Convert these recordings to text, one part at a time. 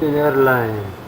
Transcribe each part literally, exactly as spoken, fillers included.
Airline.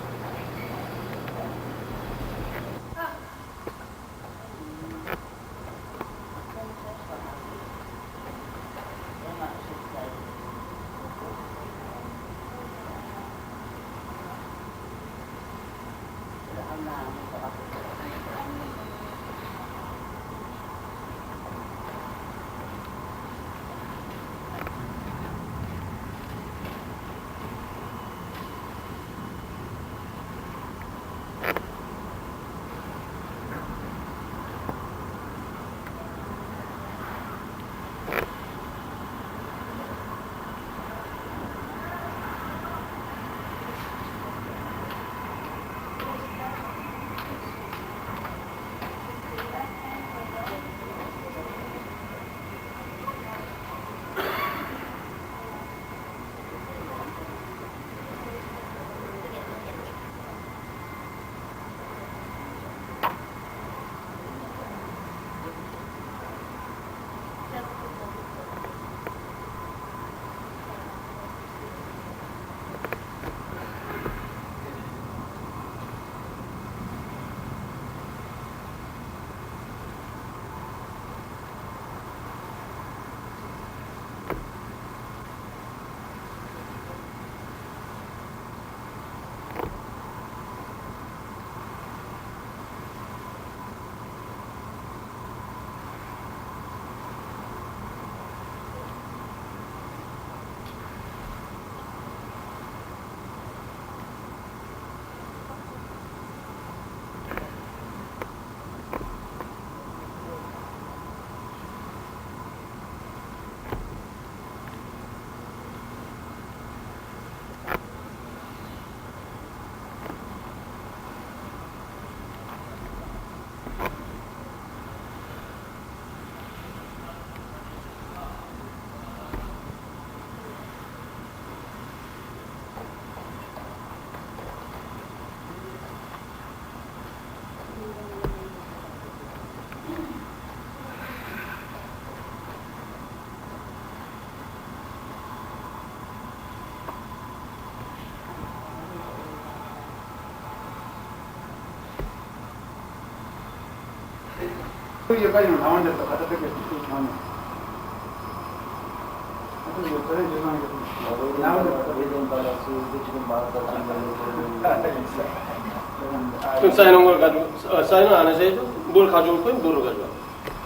Kung saan ang organ, ah, saan ang ano sa ito? Bul kajul ko, bul kajul.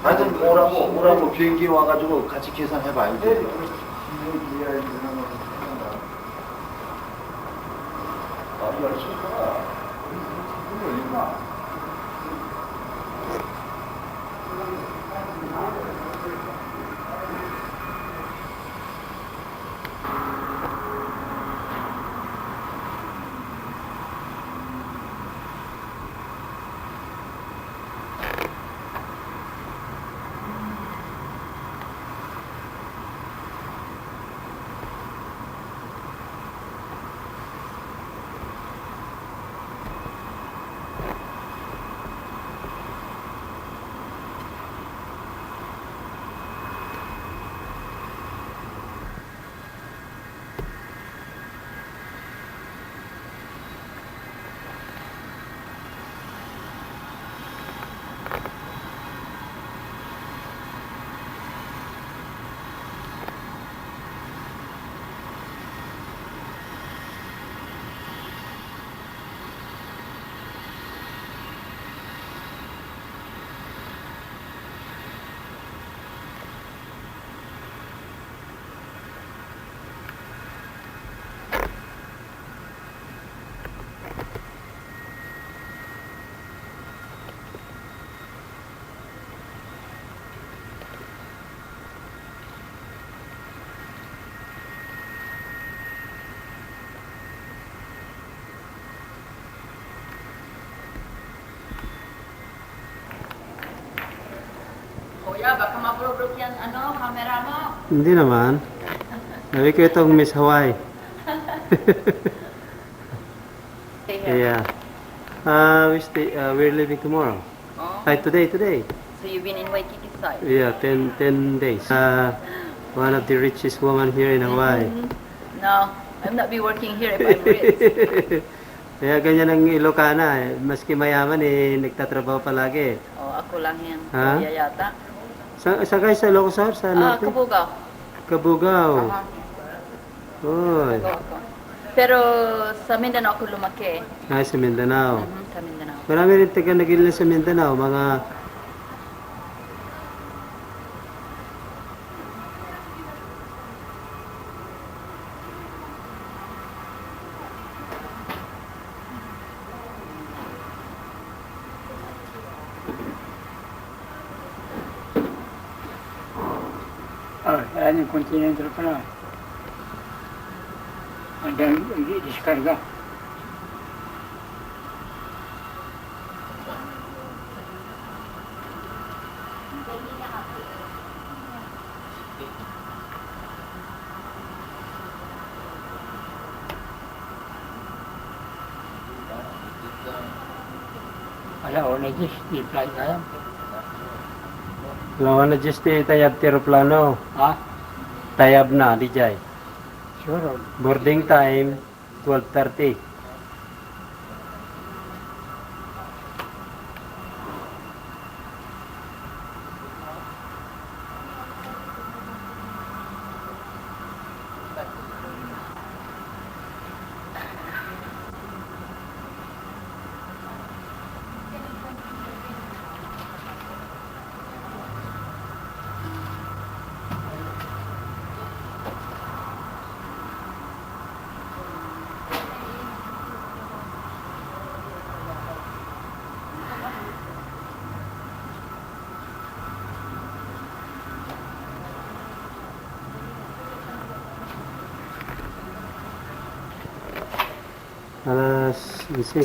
하여튼 오라고, 오라고 비행기 와가지고 같이 계산해봐, 알지? 아, 이거 알지? Kuya, baka mabulok yan, ano, camera mo. Hindi naman. Sabi ko itong Miss Hawaii. Stay here. Yeah. Uh, we stay, uh, we're leaving tomorrow. Oh. Ay, today, today. So you've been in Waikiki side? Yeah, ten, ten days. Uh, one of the richest woman here in Hawaii. Mm-hmm. No, I'm not be working here if I'm rich. Kaya ganyan ang Ilocana eh. Maski mayaman eh, nagtatrabaho palagi. Oh, ako lang yan. Ha? Kaya yata. Sa, sa kayo sa Ilocos Sur? Sa Ah, norte? Cabugao. Cabugao. Aha. Oy. Cabugao ako. Pero sa Mindanao ako lumaki. Ah, sa Mindanao. Mhm, sa Mindanao. Marami rin taga Naguilian sa Mindanao. Mga Ah, ayan yung continental pala. Ang dami, hindi diskarga. Ala, una diyes, di fly kaya. Ala, una diyes ti tayab ti eroplano. Ha? Tayab na, di jay. Sure. Boarding time, twelve thirty. Alas onse.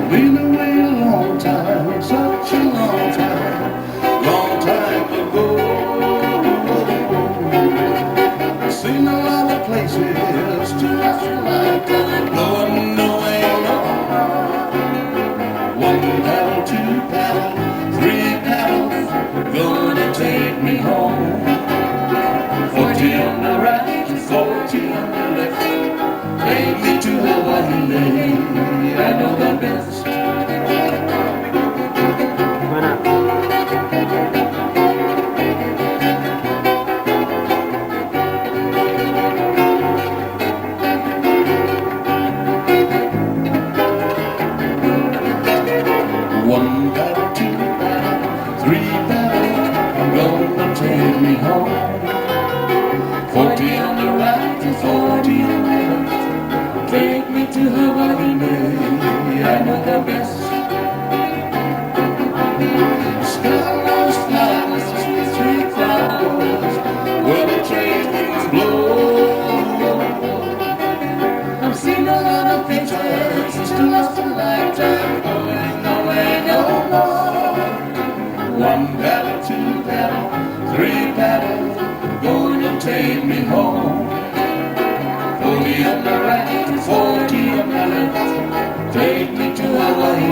Been away a long time, such a long time, long time ago. Seen a lot of places to last a lifetime, going nowhere, no. One paddle, two paddle, three paddles, gonna take me home. Forty on the right, forty on the left. Take me to Hawaii, I know the best. Mana? One paddle, two paddle, three paddle, gonna take me home. Forty on the right and forty on the left. Take me to Hawaii, I know the best. Skyline, skyline, sweet, sweet flowers, where the trade winds blow. I've seen a lot of pictures, it's too lost a lifetime, going away no more. One paddle, two paddle, three paddle, gonna take me home. Forty on the right, forty on the left, take me to Hawaii,